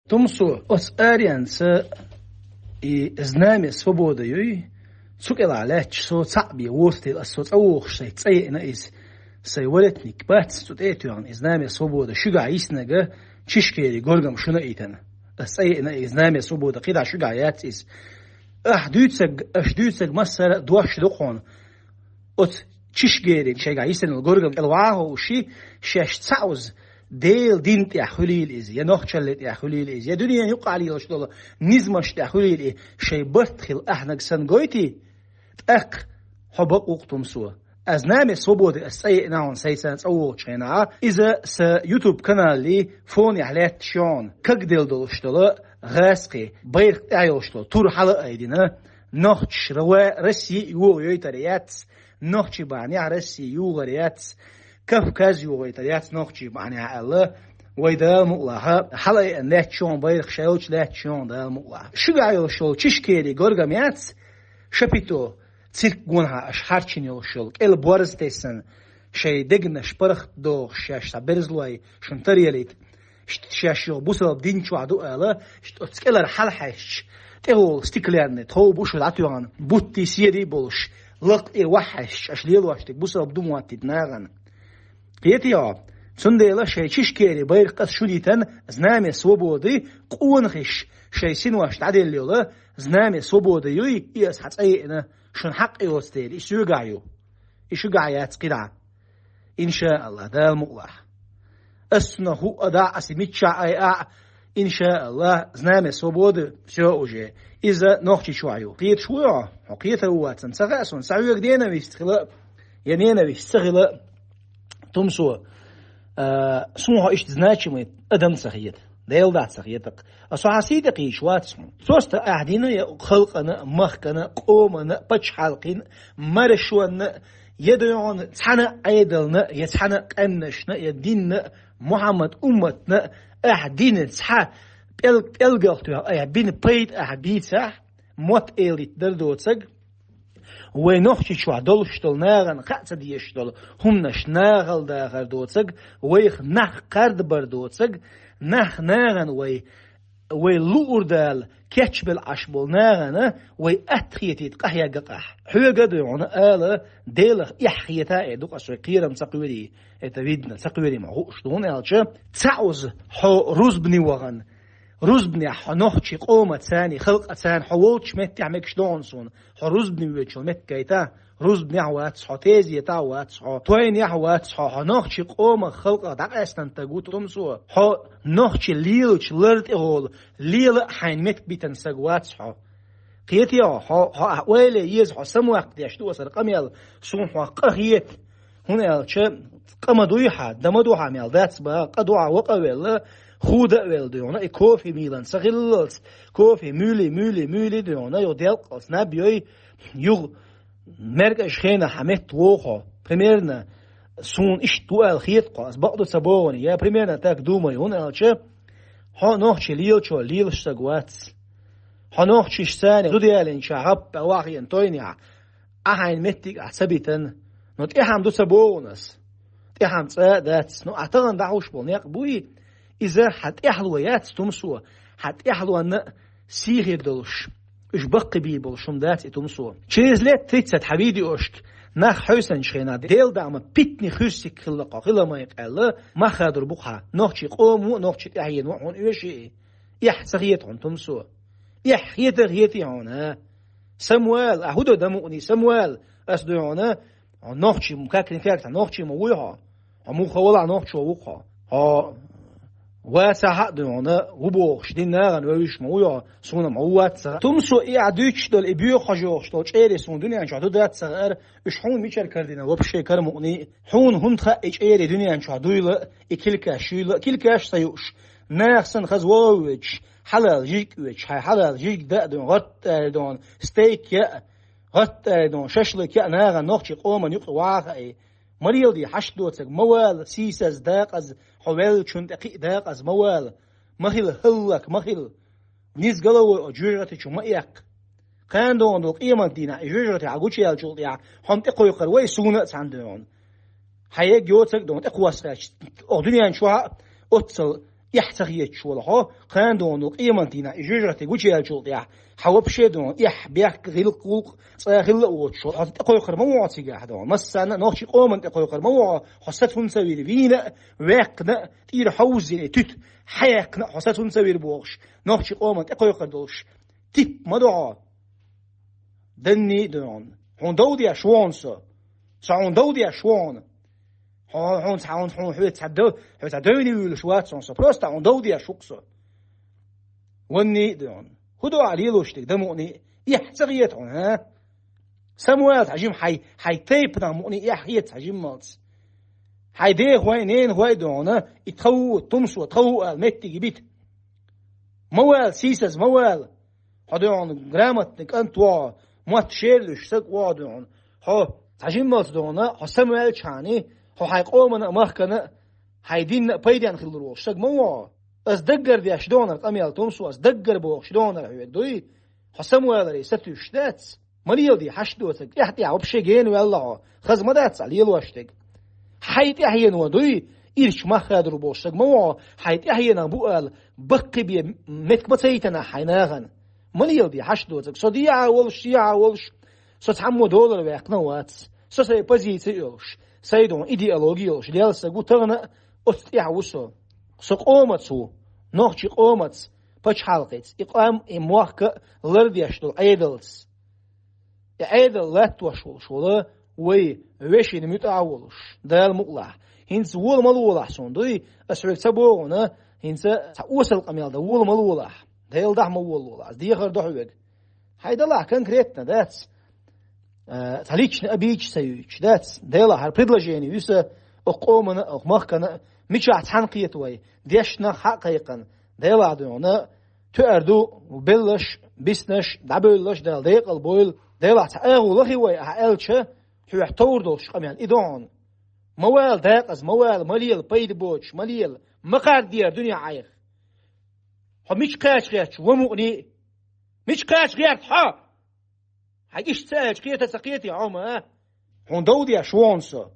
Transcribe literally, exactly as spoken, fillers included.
Тумсо, оцу аренца и знамя свободы юй, цу кӀелахь лаьтташ со цхьаъ бен воцу дела, ас со цӀа вогӀуш сайца цӀа еана иза, сайн воротник бац цу тӀе а тоьхна, и знамя свободы шуьгахь йиснарг Чешкерийн горгам шуна а йитина. Ас цӀа еана и знамя свободы кхидӀа шуьгахь яц иза. Ахь дуьйцург, аш дуьйцург массара а дош ду хьуна. Оцу Чешкерийн шайгахь йисина йолу горгам кӀел вахьа а ховший, шаьш цхьаъ уза Делан дин тӀехь хуьлийла иза, я нохчаллин тӀехь хуьлийла иза, я дуьненан юккъахь лелаш долу низамаш тӀехь хуьлийла и, шайн барт хила ахьаниг санна гойтий, тӀаккха хьо бакъ ву-кх, Тумсо. Ас знамя свободы ас цӀа еана хьуна сайца цӀа вогӀучу хенахь, иза сан YouTube каналан фонехь лаьтташ ю хьуна. Кагделла долуш долу гӀазкхийн байракх тӀехь йолуш долу тур хьала а айдина, нохчаша ва Россия а йогӀу йойтар яц, нохчийн бахьанехь Россия югӀар яц, Кавказ югӀуьйтур яц нохчийн бахьанехь аьлла, вай Дала мукъалахь, хьала а айина лаьтташ ю хьуна байракх, ша йолчу лаьтташ ю хьуна Дала мукъалахь. Шуьгахь йолуш йолу Чешкерийн горгам яц, Шапито цирк гонахьа аша харчийна йолуш йолу, кӀел борз тесна, шайн дегнаш паргӀат дохуш, шаьш цхьа берзалой шуна тара елийта. Ш-, шаьш юха бусалба дин чохь ду ала, ш-, оцу кӀелара хьалахьаьжча, тӀехула стеклянный тхов бу шу дӀатоьхна, буттий седий болуш, лакха тӀера вахьаьжча, аша лелош дерг бусалба ду моттийта нахана. Кхетий хьо? Цундела шайн Чешкерийн байракх ас шуна йитина, знамя свободы, къонахаша шайн синош дӀаделла йолу, знамя свободы юй, и ас хьан цӀа еана, шуна хьакъ йоцу дела, и соьгахь ю. И шуьгахь яц кхидӀа. Иншааллах, Дала мукъалахь. Ас цунах хӀуъа а дахь, ас и миччахь айахь, иншааллах, знамя свободы, всё уже. Иза Нохчийчохь ю. Кхеташ вуй хьо? Хьо кхетар ву вацан. Ца хаьа суна, сан хьоьга ненависть хила а, я ненависть ца хила а, Тумсо, а, суна хьо иштта значимый адам ца хета. Делан дуьхьа ца хета-кх. Ас хьан сий тӀе кхийча вац хьуна. Цо ста ахь дина я халкъана, махкана, къомана, пачхьалкхана, маршонна, я дойгӀана цхьана а Ӏедална, я цхьана а къаьмнашна, я динна, Мухьаммад умматна, ахь дина цхьа пӀел-, пӀелгах тоьхна, ахь бина пайда ахь бийцахь, мотт элийта дар доцаг, вай Нохчийчохь долуш долу нахана кхаъ ца дезаш долу хӀуманаш нахала дахар доцаг, вайх нах кхардабар доцаг, нах нахана вай, вай луурдала кечбелла Ӏаш болу нахана вай атта хетийта къахьегга къахь. Хьоьга а дуй хьуна ала, Делах эхь хета а э ду-кх ас вай кхерам ца кхоьрий, это видно, ца кхоьрий ма хууш ду, хӀунда аьлча, цхьаъ уза хьо рузбане вахана, рузбанехь хьо нохчийн къомаца, халкъаца, хьо волчу меттехь мегаш догӀун суна. Хьо рузбане воьдучул меттиг гайта, рузбанехь вац хьо, тезетахь вац хьо, тойнехь вац хьо, хьо нохчийн къомах, халкъах дӀакъаьстина стаг ву, Тумсо. Хьо нохчийн лелачу лар тӀе гӀолу, лела а хьайна меттиг битина стаг вац хьо. Кхетий хьо, хьо, хьо ахь ойла е еза, хьо самаваккха деш ду аса хӀара къамел, суна хьох къа хета. ХӀунда аьлча, къа ма дуй хьан, да ма ду хьан мел дац бан, къа ду хьан вакъа а велла, худа а велла дуй хьуна, и кофе мийлан ца хиллалц, кофе муьйлий, муьйлий, муьйлий дуй хьуна, юха делкъалц наб йой, юха меркӀаж хенахь хьан метта вогӀу хьо. Примерно, суна иштта ву аьлла хета-кх хьо, ас бакъду ца бохуни, я примерно так думаю, хӀунда аьлча, хьо нохчийн лелачо лелаш стаг вац. Хьо нохчашца зуда ялийначохь гӀап а вахийна тойнехь, ахь хьайна меттиг ахь ца битина. Но тӀаьхьа ма ду ца бохуни ас. ТӀаьхьа ма цкъа а дац. Но ахь тахана дӀахьуш болу некъ буй, иза хьан тӀаьхьало яц, Тумсо, хьан тӀаьхьалонна а сий хир долуш, уьш баккхийбийр болуш хӀума дац и, Тумсо. Через лет тридцать хьан видеошка нах хьевсанчу хенахь, Делан даа ма питанийн хуьрсиг хилла-кх хьо, хила ма-кх аьлла, мах хадор бу-кх хьан, нохчийн къомо а, нохчийн тӀаьхьено а хьуна оьший. Эхь ца хета хьуна, Тумсо? Эхь хета а хетий хьуна? Самавала, ахь хӀун до, да мукъаний, самавала, ас дуй хьуна, хьо нохчий, как-никак, нохчий ма вуй хьо. Хьо муха валахь, нохчо ву-кх хьо. Хьо вацахь а дуй хьуна, ву бохуш дина нахана вевзаш ма вуй хьо, суна ма ву вац ца хаьа. Тумсо, и ахь дуьйцуш долу, и боьха хьожа йогӀуш долу чӀерий суна дуьнен чохь ду дац ца хаьара, уьш хьуна мичара карадина, вообще кара, мукъаний? Хьуна хӀунда хаьа и чӀерий дуьнен чохь дуйла а, и килкаш юйла а, килкаш а ца юуш, наха санна хаза вогӀу а воьдуш, хьалал жижиг а оьцуш, хьайн хьалал жижиг дан а дуй хьуна, гӀатта аьлла дуй хьуна, стейк ян а, гӀатта аьлла дуй хьуна, шашлык ян а, нахана, нохчийн къоманна юкъа ваха а, ма леладе хьашт доцург, ма вала, сийсаз, дакъаза, хьо веллачунна тӀе кхин а дакъаза ма вала, ма хила хӀаллак, ма хила. Вниз головой оцу жоьжахати чу ма эккха. Кхана догӀун долу къемат дийнахь и жоьжахати хьан гучуяьллачул тӀаьхьа хьо-м тӀекхойкхур вай, суна а цхьаьна дуй хьуна. Хьан ерг йоцург а дуй хьуна тӀекхоссахьаьжча, оха дуьнен чохь а оццул Эхь ца хеташ волу хьо, кхана дона къеман дийнахь и жоьжахати гучуяьллачул тӀаьхьа, хьан вообще дона, эхь, бехк, гӀиллакх, гӀуллакх цкъа хилла а воцуш волу, хьо тӀекхойкхур ма ву хьо цигахь дона. Массарна а нохчийн къоман тӀекхойкхур ма ву хьо, хьо сацунца вийр, вийна а, ваьккхина а, тӀера хьовзийна и туьта, хьаяьккхина а хьо сацунца вийр бохуш, нохчийн къоман тӀекхойкхур долуш, тип ма ду хьо. Данний а дона. Хьуна дов деш ву хьуна со. Со хьуна дов деш ву хьуна. Хьо-, хьуна цхьа, хьуна, хьуна, хьоьца цхьа дов-, хьоьца цхьа девне вуьйлуш вац хьуна со. Просто хьуна дов деш ву-кх со. Ванний а дона. ХӀун ду ахьа лелош дерг, дан мукъаний а? Эхь ца хета хьуна, хӀа? Самавала цхьа жима хьайн, хьайн тайпанах мукъаний а эхь хета цхьа жиммалц. Хьайн дехой а, ненахой а дона, и тхан ву, тумсо, тхан ву ала, меттиге бита. Ма вала, сийсаза ма вала. Хьо дона грамотный кӀант ву хьо, мотт шералуьйш саг ву хьо дона. Хьо цхьа жиммалц дона, хьо самаваьллачхьана, хьо хьайн къомана а, махкана а, хьайн динна а пайденна хилла волуш саг ма ву хьо. Ас даггара деш донар къамел тумсо, ас даггара бохуш донар хьоьга дуй? Хьо самаваларе сатуьйсуш дац? Ма леладе хьашт доцург, тӀаьхь-тӀаьхьа вообще гена ваьлла хьо. Хаза ма дац ахьа лелош дерг. Хьайн тӀаьхьено дуй, ирча мах хадур болуш саг ма ву хьо, хьайн тӀаьхьенах бу ала, баккхий бен меттиг ма ца йитина хьайн нахана. Ма леладе хьашт доцург, со дехьа а волуш, сехьа а волуш, со цхьаммо долара ваьккхина а вац. Со сайн позици а йолуш, сайн дона идеологи а йолуш лелла саг ву, тахана а оцу тӀехь ву со. Со къомаца ву, нохчийн къомаца, пачхьалкхица, и къам, и мохк а лардеш долу Ӏедалца. И Ӏедал латтош волуш волу вай вешина муьтӀахь а волуш, Дала мукъалахь. ХӀинца вола ма лолахь суна дуй, ас хьоьга ца боху хьуна, хӀинца цхьа осал къамел дан вола ма лолахь. Делан дуьхьа ма волалахь, ас дехар до хьоьга. Хьайн далахь конкретно, дац? А, цхьа личный обидчик ца юьйцуш, дац? Делахь хӀара предложение ю сан, окху къомана а, окху махкана а, мичахь цхьаьна кхета вай, дешнах хьа а кхайкхина, Делахь дуьйна, тоьар ду, белларш, биснарш, дӀабевлларш Дала декъал бойла. Делахь цхьа агӀо лахи вай ахьа аьлча, хьоьга товр долуш къамел и ду хьуна. Ма вала декъаза, ма вала, ма лела пайда боцуш, ма лела, ма кхардера дуьне Ӏайха. Хьо мича кхача гӀерташ ву, мукъаний? Мича кхача гӀерта хьо? Хьан иштта ца аьлча, кхета а ца кхетий хьо ма? Хьуна дов деш ву хьуна со.